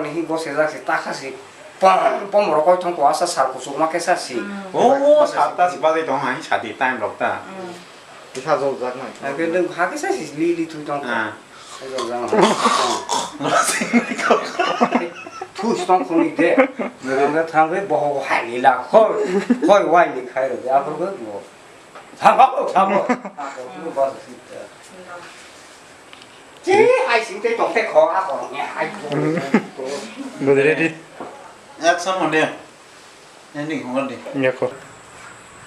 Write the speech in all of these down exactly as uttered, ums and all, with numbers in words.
Ni bo sejak si, ta kha si. Pom, pom rok koi thong ko asa sal kuchuk ma khe sa si. Mm. Oh, Ba-, sa ta si bajai tong hai, sa di time rok ta. Mm. Kisa jol jak nai. Hai khe nwng ha khe sa si li li thui tong ko. Ah. Hai jol jak nai. Thu si tong khoni de. Nang thang khe boho hai li la. Hoi, hoi wai ni khai ro de. Aphur khe bo. Thang ko, thang ko. Aphur khe bo si. Chi, ai sing tei tong tei kho, a kho, nge, ai kho. Ready? Action mo de. Ending mo de. Nge kho.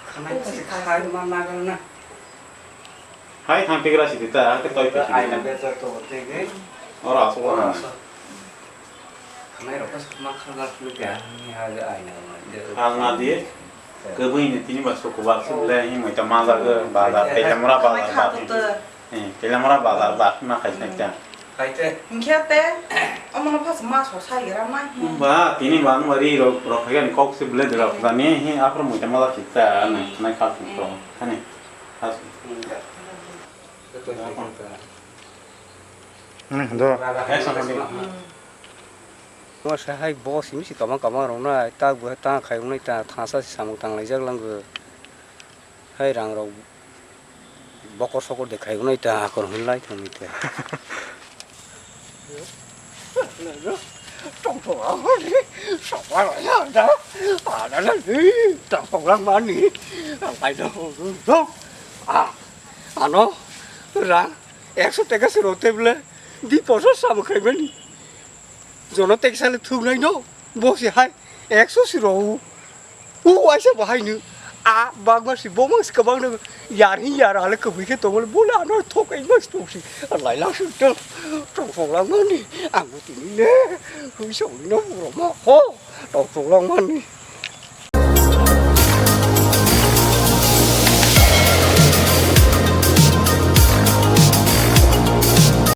Khamai chi khai ma ma na. Hai thang tigra si ta, ke toi pe. Ai na be to to te ge. Ora so na. Khamai rok khe ma kha ga khluk ya, ni ha ga ai na ma de. Khal na di. Kwbwi ni tini ba sukubar se bwle himwi ta ma jaga bazar, Teliamura bazar ba. Eh, Teliamura bazar ba ma khai sai ta. Khai te. Hinkhe te, omono phas ma so sai gra mai. Ba tini ba no ri rok rok khai ni kok se bwle de rok da ni hi aphro mui ta ma ja ta nai nai kha sung to. Khani. Khas. Hmm, do. Action mo de. Mo sa hai bo simi si kamang kamang rok nai, ta bo ta khai rok nai ta thangsa si samung tang lai jak lang go. Hai rang rok bokor sokor de khai rok nai ta akor hun lai thang nai ta. Tong tong ang ni, sok la ya da. Ada la ni, tong tong lang mani. Ang kai do do. Ah, ano rang ekso teka si rok te bwle. Di poso samung khai mani. Jono teksa le thuk nai no. Bo se hai ekso si ro. U waisa bo hai nu. A bagma si bo mang si kabang no. Yar hi yar ale kabui khe tongol bo le ano thok ai mas thok si. Lai lang si to. Tong tong lang mani. Ang bo tini le. Hui so no ro ma. Ho. Tong tong lang mani.